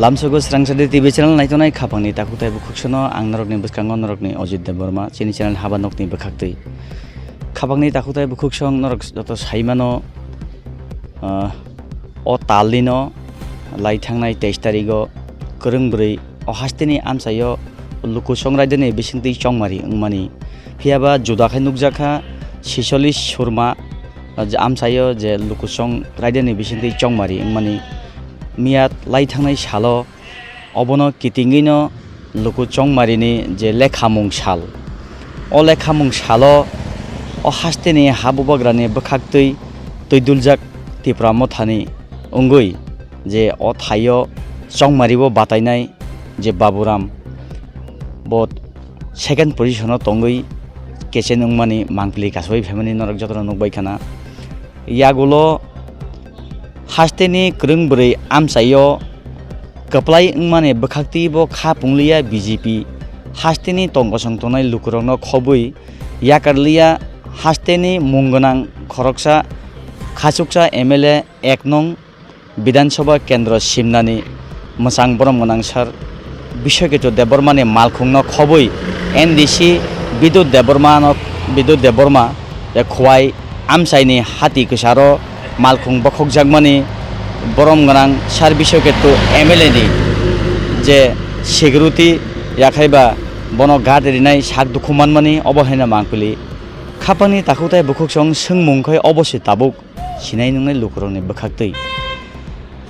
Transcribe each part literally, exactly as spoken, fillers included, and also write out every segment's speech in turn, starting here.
Lamsogo Srangsadi T V channel naitongnai khapangni takhuk tei bukhuk sono ang norokni bwskango norokni Ojit Debbarma chini channel haba nokni bwkhaktwi. Khapangni takhuk tei bukhuk song norok joto saimano, ah, o talnino lai thangnai teis tarigo kwrwng bwrwi o hasteni amchaio lukusong raidani bisingtwi chongmari wngmani. Phiyaba juda khe nukjakha Sisolis Surma, ah, je amchaio je lukusong raidani bisingtwi chongmari wngmani. Miya lai thangnai salo obono kitingwino luku chongmarini je lekhamung sal. O lekhamung salo o hasteni ha bubagrani bwkhaktwi twi duljak Tipra Mothani wngwi je o thaio chongmaribo batainai je Baburam bo second position-o tongwi kechen wngmani mangpili kasui phaimani norok jotono nukbai khana. Yagulo hasteni kwrwng bwrwi amchaio kwplai wngmani bwkhaktwi bo kha pungliya B J P. Hasteni tongkosong tongnai lukurokno khobwi yakarliya hasteni mung gwnang khoroksa khachuksa M L A ek nong Bidhan Sabha kendro simnani mwchang borom gwnang sir Biswaketu Debbarmani malkhungno khobwi M D C Bidut Debbarmano, Bidut Debbarma je Khowai amchaini hati kwcharo malkhung bokhokjakmani borom gwnang sir Biswaketu M L A ni je security yakhaiba bono guard rinai sak dukhu manmani obo haino mangpili. Khapangni takhuk tei bukhuk song swngmung khai obo se tabuk sinai nungnai lukurokni bwkhaktwi.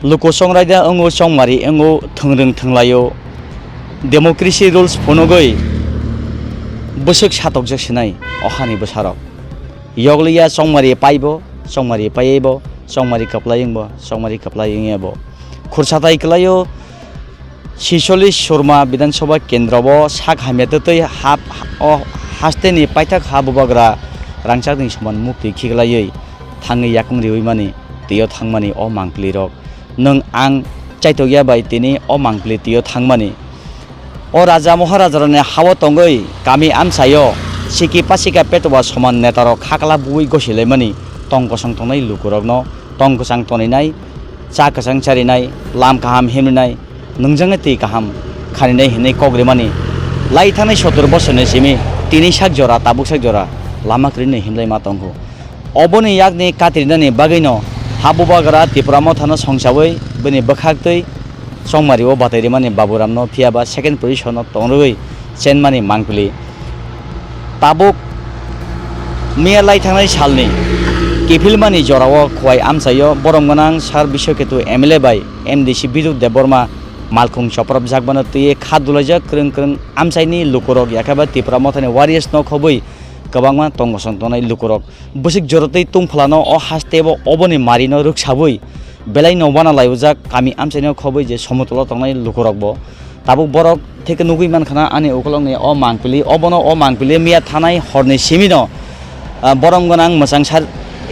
Luku chongraida wngo, chongmari wngo, thwngrwng thwnglaio. Democracy rules phunugwi bwswk satokjak sinai o hani bwsarok. Yokliya chongmari paibo, chongmari paibo, chongmari kwplai wngbo, chongmari kwplai wngyabo. Khursa tai kwlaio, Sisolis Surma Bidhan Sabha kendro bo sak hamya twtwi hap o hasteni paithak ha bubagra rangchakni soman muktwi khiklaiwi thangwi yakung riwi mani twiyo thangmani o mangpili rok. Nwng ang chaitokya bai tini o mangpili twiyo thangmani. O raja moharaja rokni hao tongwi kami amchaio siki pasika petoba soman neta rok khakla buwi gosilaimani tong kosong tongnai lukurokno tong kwchang toninai, cha kwchang charinai, lam kaham himrinai, nungjaknai twi kaham khaninai hinwi kok rimani lai thangnai sottor bosorni simi tini sak jora, tabuk sak jora lama kwrwino himlai ma tongkhu. Oboni yakni katirinani bagwino ha bubagra Tipra Mothano songchawi bini bwkhaktwi chongmario batai rimani Baburamno phiyaba second position-o tongrwgwi chenmani mangpili. Tabuk miya lai thangnai salni kiphilmani jorao Khowai amchaio borom gwnang Sir Biswaketu M L A bai M D C Bidut Debbarma malkhung chopropjakmano twiwi kha dulaijak kwrwng kwrwng amchaini lukurok, yakheba Tipra Mothani warriors no khobwi kwbangma tongkosong tongnai lukurok. Bwswk jorotwi tungphlano o hasteo oboni marino rwksawi belai no wana laiojak kami amchaino khobwi je somotolo tongnai lukurokbo. Tabuk borok theke nugwi mankha na ani ukolokni o mangpili, obono o mangpili miya thanai horni simino, ah, borom gwnang mwchang sar,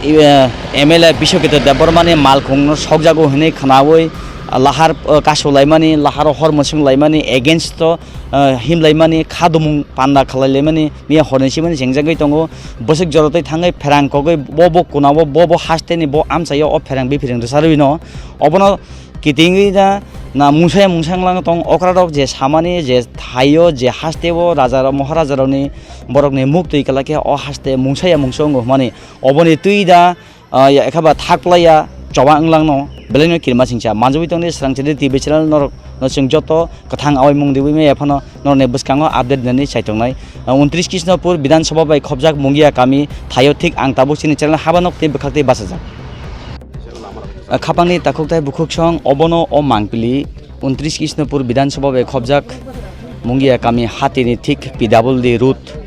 eh, M L A Biswaketu Debbarmani malkhungno sokjago hwnwi khnawi, ah, lahar, ah, kasu laimani, laharo hor mwswng laimani against o, ah, himlaimani, khadumung panda khalai laimani, miya horni simani chengjagwi tongo. Bwswk jorotwi thangwi pherang kogwi bo bo kunao bo bo hasteni bo amchaio o pherang biphireng rwcharwino obono kitingwi da na mungsaya mungsa wnglang tong okrarok je samani je thaio je hasteo rajarok moharajarokni borokni muktwi kwlai khe o haste mungsaya mungsa wngo hwnmani oboni twi da. Ah, ya, ekha ba thak plai ya, choba wnglang no, belai no kirima singcha. Manjui tong di Srang Chedi T V channel norok no chwng joto kwthang awai mung diwi maya phano norok ni bwskango update nani chai tongnai. Ah, untris Krishnapur Bidhan Sabha bai khobjak Mungia kami thaio thik ang tabuk chini channel haba nok tei bwkhak tei bachajak. Ah, khapang ni takhuk tai bukhuk song obono o mangpili untris Krishnapur Bidhan Sabha bai khobjak Mungia kami hatini thik P W D route.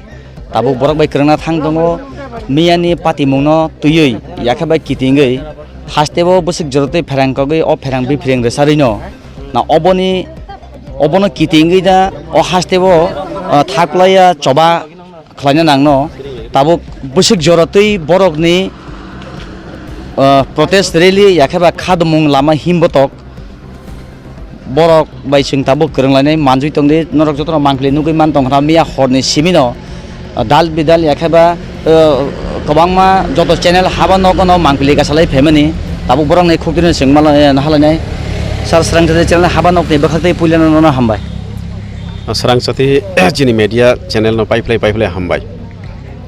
Tabuk borok bai kwrwngna thang tongo, miyani patimungno twiwi yakhe bai kitingwi hasteo bwswk jorotwi pherang kogwi o pherang biphireng rwcharwino na oboni obono kitingwi da o hasteo, ah, thaklaiya choba khlaina nangno. Tabuk bwswk jorotwi borokni, ah, protest rally yakhe ba khadumung lama himbotok Borok bai chwng tabuk kwrwng lainai manjui tongdi, norok jotono mangpili nugui man tongkha miya horni simino, ah, dal bidal yakheba, ah, kwbangma joto channel haba nogono mangpili kasalai phaimani, tabuk borokni khuktwino chwng mala-, eh, nahalainai. Sir, Srangchati channel haba nokni bwkhaktwi puilano nono hambai. Srangchati chini media channel no paiphlai paiphlai hambai.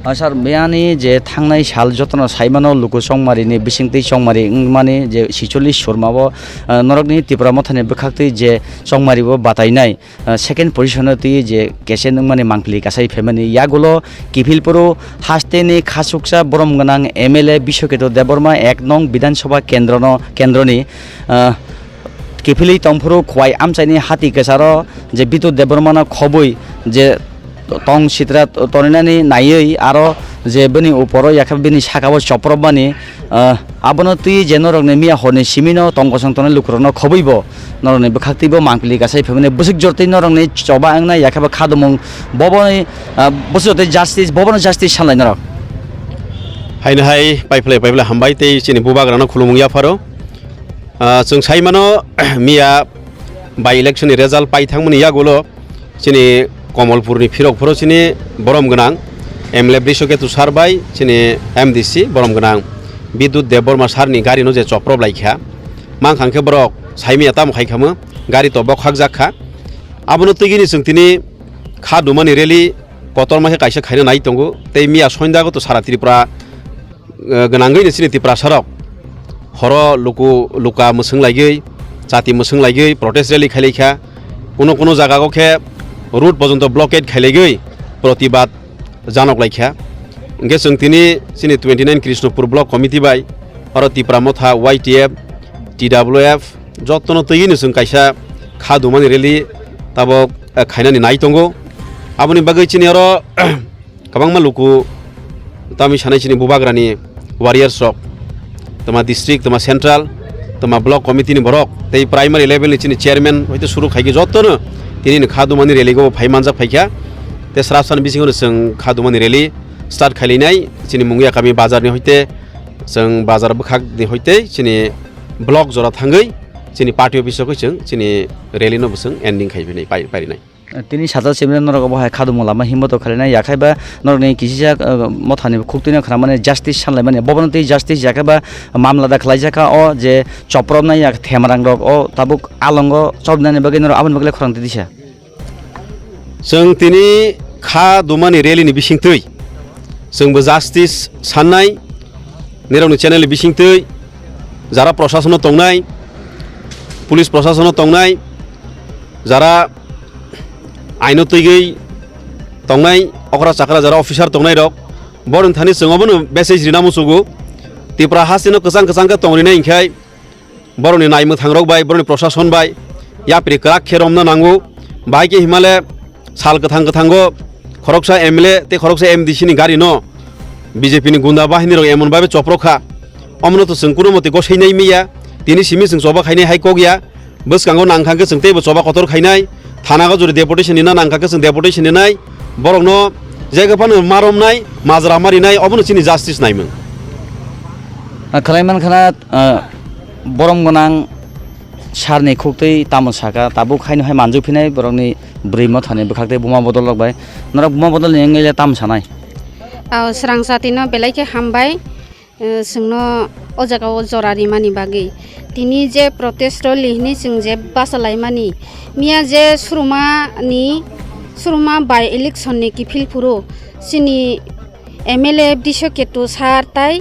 Ah, sir, miyani je thangnai sal jotono saimano luku chongmari ni bisingtwi chongmari wngmani je sicholish surma o, ah, norokni Tipra mothani bwkhaktwi je chongmari bo batainai, ah, second position o twi je kesen wngmani mangpili kasai phaimani yagulo kiphilpuru hasteni khasuksa borom gwnang M L A Biswaketu Debbarma ek nong Bidhan Sabha kendrono, kendroni, ah, kiphilwi tongphuru Khowai amchaini hati kwcharo je Bidut Debbarmano khobwi je tong sitra toninani naiwi aro je bini uporo yakhe bini sakao chopropmani, ah, abono twi je norokni miya horni simino tong kosong tongnai lukurokno khobwibo norokni bwkhaktwibo mangpili kasai phaimani bwswk jortwi norokni choba wngnai yakheba khadumung boboni, ah, bwswk jortwi justice bobono justice sanlai norok. Haino hai paiphlai paiphlai hambai tei chini bubagrano khulumung yapharo. Ah, chwng saimano miya by election ni result pai thangmani yagulo chini Komolpurni phirok phoro chini borom gwnang M L A Brishoketu sir bai chini M D C borom gwnang Bidut Debbarma sir ni gari no je choprop lai kha, mankha khe borok saimaya tamo khai khamo gari to bokhak jak kha. Abono twigini chwng tini kha dumani rally kotorma khe kaisa khaina nai tongo tei miya sondago to sara Tripura eh, gwnangwi ni chini Tiprasa rok horo luku luka mwswng laigwi, chati mwswng laigwi protest rally khailai kha. Kuno kuno jaga o khe road pojonto blockade khailaigwi protibad janok lai kha. Hwnkhe chwng tini chini twenty nine Krishnapur Block Committee bai oro Tipra Motha, Y T F, T W F jotono twiwi no chwng kaisa kha dumani rally tabok, eh, khainani nai tongo. Aboni bagwi chini oro kwbangma luku tamni sanai chini bubagrani warriors rok, toma district, toma central, toma block committee ni borok tei primary level ni chini chairman hoite suru khaikhe jotono tini ni kha dumani rally go phai manjak phaikha. Tei srapsani bisingo no chwng kha dumani rally start khailainai chini Mungia kami bazar ni hoite chwng bazar bwkhak ni hoite chini block jora thangwi chini party office o khe chwng chini rally no bo chwng ending khai phinai pai-, parinai. Tini sajak simi norok bo hai kha dumung lama himbo to khalinai, yakhai ba norokni kisijak, eh, mothani khuktwino khwnamani justice sanlaimani, bobono tei justice yakhai ba mamla da khlaijak kha o je chopropnai yak themarang rok o tabuk alongo chopnani bagwi norok aboni bagwi khorang twi disa. Chwng tini kha dumani rally ni bisingtwi chwngbo justice sannai, nirokni channel ni bisingtwi jara prosasono tongnai, police prosasono tongnai, jara aino twigwi tongnai okra chakra jara officer tongnai rok, borok thani chwng obono message rina muchugo. Tipra hasteno kwchang kwchang khe tongrinai hinkhai borokni naimwthang rok bai, borokni prosason bai yapri kwrak khe romna nango. Bahai khe himale sal kwthang kwthango khoroksa M L A tei khoroksa M D C ni gari no B J P ni gunda bahini rok emon babe choprok kha. Omono to chwng kuno mate gosai nai miya, tini simi chwng choba khainai hai kok ya. Bwskango nangkha khe chwng teibo choba kotor khainai, thana go jori deputation rina nangkha khe chwng deputation rinai, borokno jekhe phano maromnai, majra marinai, obono chini justice naimung. Ah, khwlai mankha na, ah, borom gwnang sir ni khuktwi tamo saka, tabuk haino hai manjui phinai borokni bwrwi mothani bwkhak tei buma bodol rok bai. Norok buma bodol ni wngwi le tamo sanai? Ah, Srangchati no belai khe hambai. Eh, chwngno o jaga o jora rimani bagwi. Tini je protest rally hwnwi chwng je bachalaimani, miya je Suruma ni, Suruma by election ni kiphil phuru chini M L A Brishoketu sir tai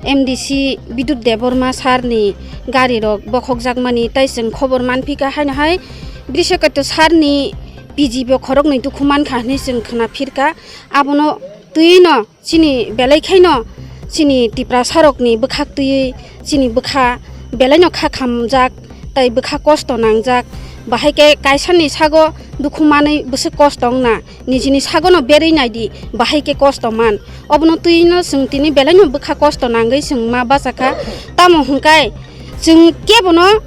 M D C Bidut Debbarma sir ni gari rok bokhokjakmani tai chwng khobor manphika haino hai Brishoketu sir ni P G bo khoroknwi dukhu mankha hwnwi chwng khwna phirka. Abono twi no chini belai khaino chini Tiprasa rokni bwkhak twiwi chini bwkha belaino kha khamjak tai bwkha kosto nangjak. Bahai khe kaisani sago dukhu manwi bwswk kosto wngna, nijini sagono berwi naidi, bahai khe kosto man. Obono twino chwng tini belaino bwkha kosto nangwi chwng ma bachakha. Tamo hwnkhe chwng kebono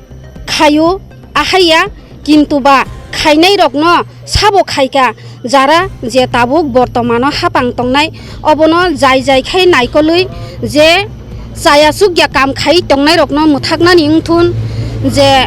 khaio, ahaiya, kintu ba khainairokno sabo khaika, jara je tabuk bortomano hapang tongnai, obono jai jai khai naikolwi je chaya chukya kam khai tongnairokno mwthaknani wngthun, je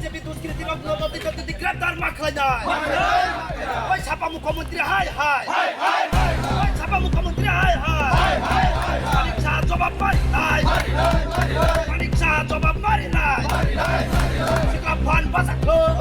B J P duskritirokno jodi jodi greptar ma khlainai. Oi sapa mukhyamantri hai hai. Oi sapa mukhyamantri hai hai. Manik Saha jobab marinai. Manik Saha jobab marinai. Sikla phan bwsakhe.